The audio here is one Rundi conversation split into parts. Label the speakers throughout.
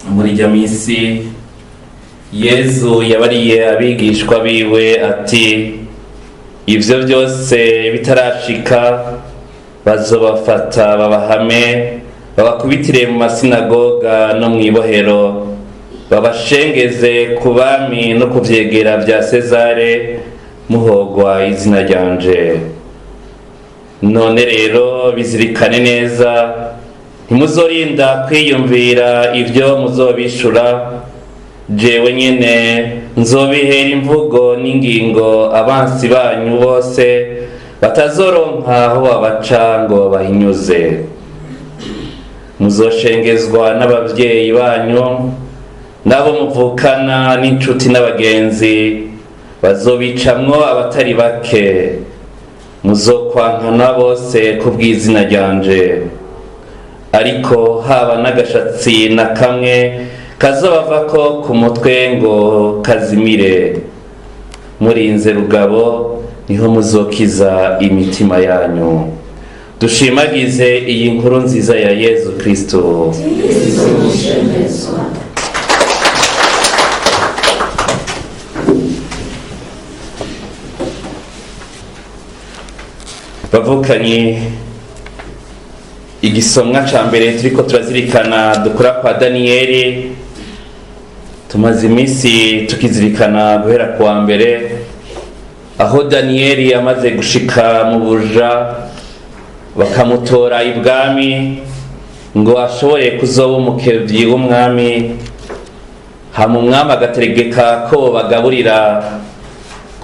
Speaker 1: Muri iryo minsi Yezu yabariye abigishwa biwe ati: "Ivyo byose bitarashika, bazobafata babahame, babakubitire mu masinagoga no mw'ibohero, babashengeze ku bami no ku vyegera vya Sezare, muhogwa izina ryanje. None rero bizirikane neza, ntimuzorinda kwiyumvira ibyo muzobishura. Jewe nyene nzobihera imvugo n'ingingo abansi banyu bose batazoronka aho babaca ngo bahinyuze. Muzoshengezwa n'abavyeyi banyu n'abo muvukana n'inshuti n'abagenzi, bazobicamwo abatari bake. Muzokwankana bose kubw'izina ryanje, ariko haba n'agashatsi na kamwe kazobavako ku mutwe ngo kazimire. Murinze rugabo, niho muzokiza imitima yanyu." Dushimagize iyi nkuru nziza ya Yezu Kristo.
Speaker 2: Kristo.
Speaker 1: Bavukanye, igisomwa ca mbere turiko turazirikana dukora kwa Daniyeli, tumaze iminsi tukizirikana guhera kuwa mbere, aho Daniyeli yamaze gushika mu buja, bakamutora ibwami ngo ashobore kuzoba umukevyi w'umwami. Hama umwami agategeka ko bagaburira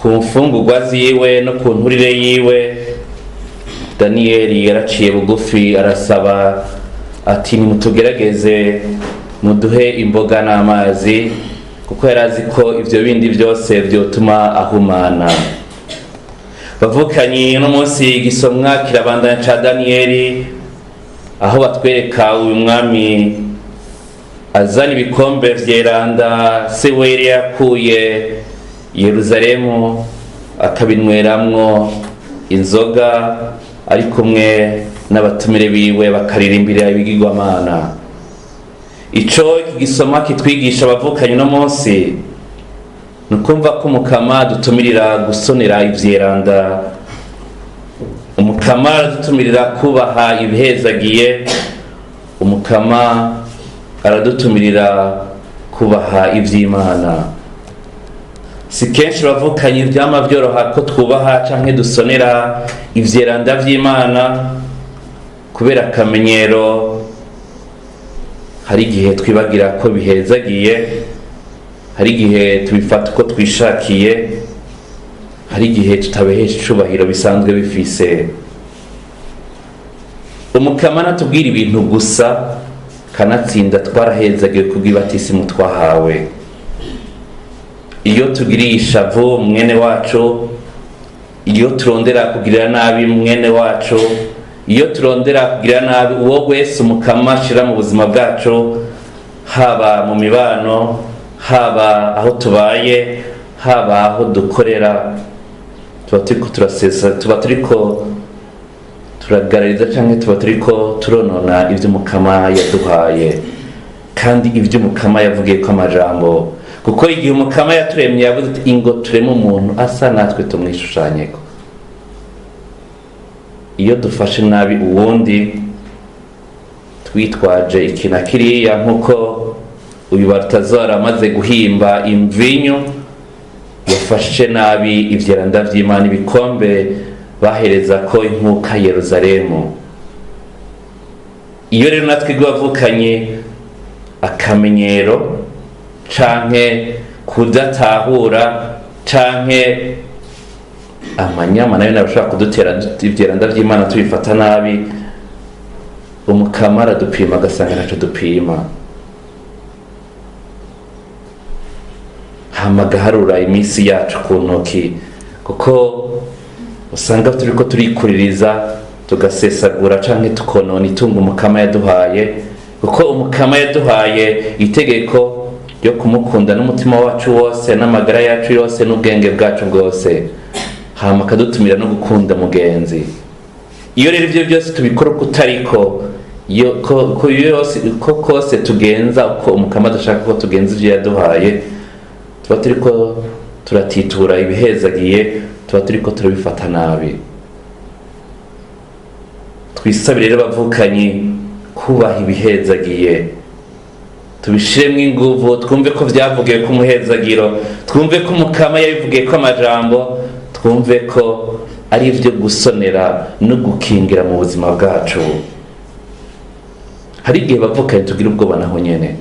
Speaker 1: ku mfungurwa ziwe no ku nturire yiwe. Daniyeli yaraciye bugufi, arasaba ati: "Nimutugerageze, muduhe imboga n'amazi," kuko yari azi ko ivyo bindi byose vyotuma ahumana. Bavukanyi, uno munsi igisomwa kirabandanya ca Daniyeli, aho batwereka uyu mwami azana ibikombe vyeranda se we yari yakuye Yeruzalemu, akabinweramwo inzoga ari kumwe n'abatumire biwe, bakaririmbira ibigirwamana. Ico iki gisoma kitwigisha, abavukanye, uno munsi ni ukumva ko Umukama dutumirira gusonera ivyeranda, Umukama aradutumirira kubaha ibihezagiye, Umukama aradutumirira kubaha ivy'Imana. Si kenshi, bavukanye, ivyama vyoroha ko twubaha canke dusonera ivyeranda vy'Imana kubera akamenyero. Hari igihe twibagira ko bihezagiye, hari igihe tubifata uko twishakiye, hari igihe tutabehesha icubahiro bisanzwe bifise. Umukama natubwira ibintu gusa, kanatsinda twarahezagiwe kubw'ibatisimu twahawe. Iyo tugiriye ishavu mwene wacu, iyo turondera kugirira nabi mwene wacu, iyo turondera kugirira nabi uwo wese Umukama ashira mu buzima bwacu, haba mu mibano, haba aho tubaye, haba aho dukorera, tuba turiko turasesa, tuba turiko turagarariza canke tuba turiko turonona ivyo Umukama yaduhaye kandi ivyo Umukama yavugiye ko amajambo. Kuko igihe Umukama yaturemye yavuze ati: "Ingo tureme umuntu asa natwe, tumwishushanyeko." Iyo dufashe nabi uwundi twitwaje iki na kiriya, nk'uko uyu Barutazara amaze guhimba imvinyu yafashe nabi ivyeranda vy'Imana, ibikombe bahereza ko inkuka Yeruzalemu. Iyo rero natwe bavukanye akamenyero canke kudatahura canke amanyama, nayo nabashobora kudutera ivyeranda vy'Imana tubifata nabi, Umukama aradupima agasanga ntaco dupima, hama agaharura iminsi yacu ku ntoki, kuko usanga turiko turikuririza, tugasesagura canke tukonona itungo Umukama yaduhaye. Kuko Umukama yaduhaye itegeko ryo kumukunda n'umutima wacu wose n'amagara yacu yose n'ubwenge bwacu bwose, hama akadutumira no gukunda mugenzi. Iyo rero ivyo byose tubikora uko utariko, Iyo ko yose ko kose tugenza uko Umukama adashaka ko tugenza ivyo yaduhaye, tuba turiko turatitura ibihezagiye, tuba turiko turabifata nabi. Twisabire rero bavukanyi kubaha ibihezagiye, tubishiremo inguvu, twumve ko vyavugiwe ko umuhezagiro, twumve ko Umukama yabivugiye ko amajambo, twumve ko ari ivyo gusonera no gukingira mu buzima bwacu. Hari igihe bavukanye tugira ubwoba naho nyene,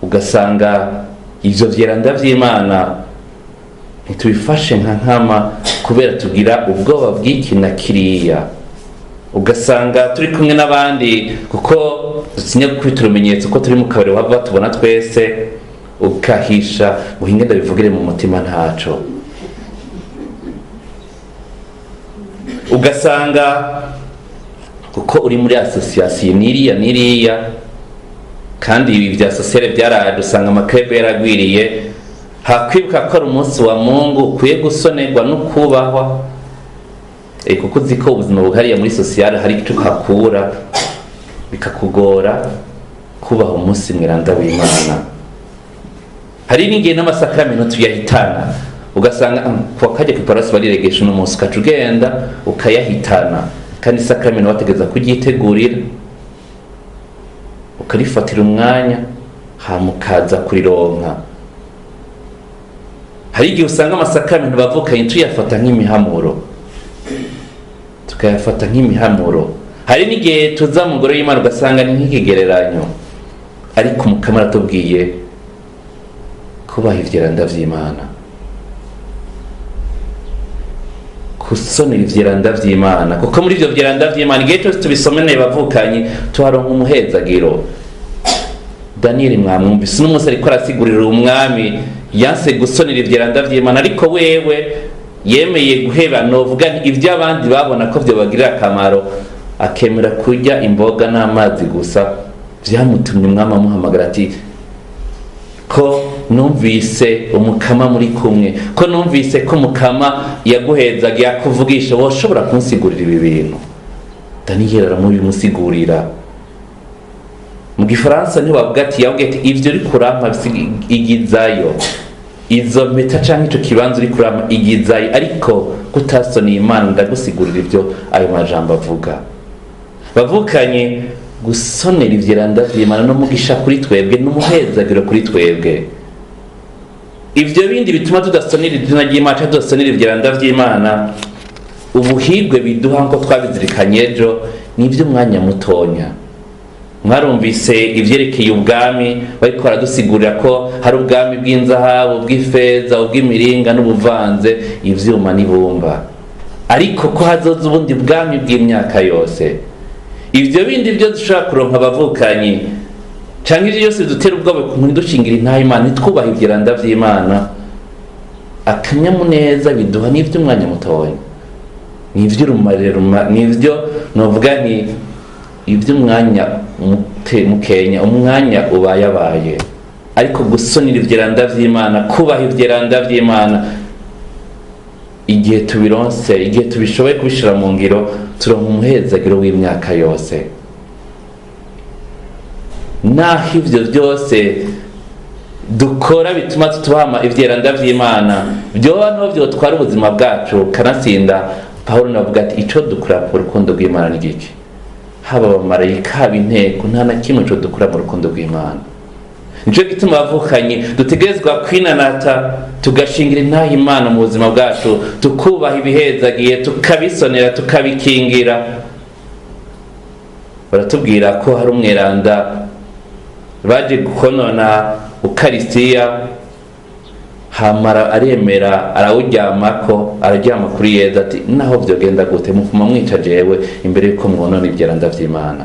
Speaker 1: ugasanga ivyo vyeranda vy'Imana ntitubifashe nka nkama kubera tugira ubwoba bw'iki na kiriya. Ugasanga turi kumwe n'abandi kuko dutinya gukubita urumenyetso ko turi mu kabari wava tubona twese, ukahisha uhinge ndabivugire mu mutima ntaco. Ugasanga kuko uri muri association niriya niriya, kandi ibi vya sociale byaraje, usanga amakrebe yaragwiriye, hakwibuka ko ari umunsi wa Mungu ukwiye gusonerwa no kubahwa, kuko uzi ko ubuzima buhariya muri sociale hari ico uhakura, bikakugora kubaha umunsi mweranda w'Imana. Hari n'igihe n'amasakramentu tuyahitana, ugasanga kuwa kajya kw'iparuwasi bariregesha uno munsi, ukaca ugenda ukayahitana, kandi isakramentu wategeza kuryitegurira, ukarifatira umwanya, hama ukaza kurironka. Hari igihe usanga amasakramentu bavukanye tuyafata nk'imihamuro, tukayafata nk'imihamuro. Hari n'igihe tuza mu ngoro y'Imana ugasanga ni nk'ikigereranyo, ariko Umukama aratubwiye kubaha ivyeranda vy'Imana, gusonera ivyeranda vy'Imana, kuko muri ivyo vyeranda vy'Imana igihe cyose tubisomeneye bavukanye tuharonka umuhezagiro. Daniyeli mwamwumvise uno munsi ariko arasigurira umwami yanse gusonera ivyeranda vy'Imana, ariko wewe yemeye guheba, novuga nti ivyo abandi babona ko vyobagirira akamaro, akemera kurya imboga n'amazi gusa. Vyamutumye umwami amuhamagara ati ko numvise Umukama muri kumwe, ko numvise ko Umukama yaguhezaga yakuvugisha, woshobora kunsigurira ibi bintu? Daniyeli aramubimusigurira. Mu gifaransa ntiwavuga ati, yavuga ati ivyo uriko urampa igizayo, izo mpeta canke ico kibanza uriko urampa igizayo, ariko kutasoniye Imana ndagusigurira ivyo ayo majambo avuga. Bavukanye, gusonera ivyeranda vy'Imana no mugisha kuri twebwe, n'umuhezagiro kuri twebwe. Ivyo bindi bituma tudasonera izina ry'Imana canke tudasonera ivyeranda vy'Imana, ubuhirwe biduha nko twabizirikanye ejo, ni ivy'umwanya mutonya. Mwarumvise ivyerekeye ubwami, bariko baradusigurira ko hari ubwami bw'inzahabu, bw'ifeza, ubw'imiringa n'ubuvanze ivyuma n'ibumba, ariko ko hazoza ubundi bwami bw'imyaka yose. Ivyo bindi vyo dushobora kuronka abavukanyi, canke ivyo byose bidutera ubwoba ntidushingira intahe Imana, ntitwubahe ivyeranda vy'Imana, akanyamuneza biduha n'ivy'umwanya mutonya, n'ivy'urumareruma, n'ivyo novuga nti ivy'umwanya mukenya, umwanya ubayabaye. Ariko gusonera ivyeranda vy'Imana, kubaha ivyeranda vy'Imana, igihe tubironse, igihe tubishoboye kubishira mu ngiro, turonka umuhezagiro w'imyaka yose. Naho ivyo vyose dukora bituma tutubama ivyeranda vy'Imana, vyoba niho vyotwara ubuzima bwacu. Kanatsinda Pawulo navuga ati ico dukora mu rukundo rw'Imana ni giki? Haba abamarayika, haba inteko, nta na kimwe co dukora mu rukundo rw'Imana. Nico gituma bavukanye dutegerezwa kwinanata, tugashingira intahe Imana mu buzima bwacu, tukubaha ibihezagiye, tukabisonera, tukabikingira. Baratubwira ko hari umweranda baje gukonona ukarisitiya, hamara aremera arawuryamako, araryama kuri Yezu ati naho vyogenda gute mufuma mwica jewe imbere yuko mwonona ivyeranda vy'Imana.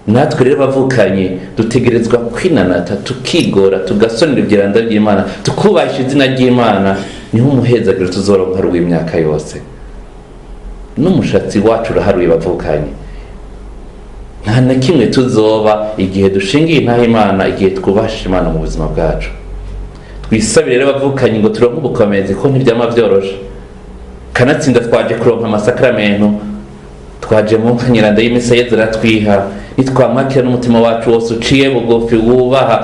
Speaker 1: Natwe rero bavukanye dutegerezwa kwinanata, tukigora, tugasonera ivyeranda vy'Imana, tukubahisha izina ry'Imana, niho umuhezagiro tuzoronka ari uw'imyaka yose. N'umushatsi wacu uraharuye bavukanye, nta na kimwe tuzoba igihe dushingiye intahe Imana, igihe twubasha Imana mu buzima bwacu. Twisabire rero bavukanye ngo turonke ubukomezi, ko ntivyama vyoroshe. Kanatsinda twaje kuronka amasakramentu, Twaje mu nkanyeranda y'imisa Yezu aratwiha. Nitwamwakira n'umutima wacu wose uciye bugufi, wubaha,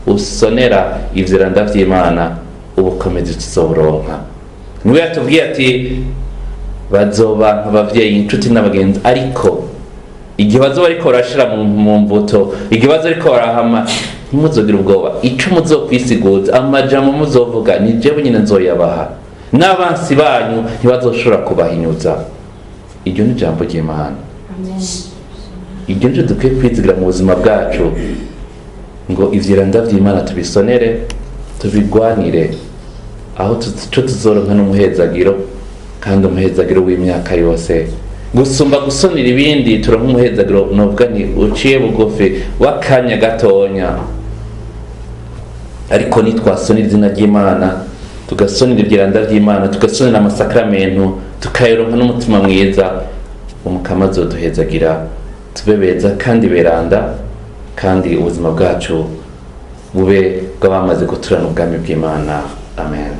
Speaker 1: usonera ivyiranda vy'Imana, ubukomezi tuzoburonka. Niwe yatubwiye ati bazoba abavyeyi, inshuti n'abagenzi, ariko igihe bazoba ariko barashira mu mvuto, igihe bazoba ariko barahama, ntimuzogire ubwoba. Ico muzokwisiguza, amajambo muzovuga, ni jewe nyine nzoyabaha, n'abansi banyu ntibazoshobora kubahinyuza. Iryo ni ijambo ry'Imana. Iryo niryo dukwiye kwizigira mu buzima bwacu, ngo ivyiranda vy'Imana tubisonere, tubigwanire, aho ico tuzoronka n'umuhezagiro, kandi umuhezagiro w'imyaka yose, gusumba gusonera ibindi. Turonka umuhezagiro novuga nti uciye bugufi w'akanya gatonya, ariko nitwasonera izina ry'Imana, tugasonera ivyiranda vy'Imana, tugasonera amasakramentu, tukayaronka n'umutima mwiza, Umukama azoduhezagira tube beza kandi beranda, kandi ubuzima bwacu bube bw'abamaze guturana ubwami bw'Imana. Amen.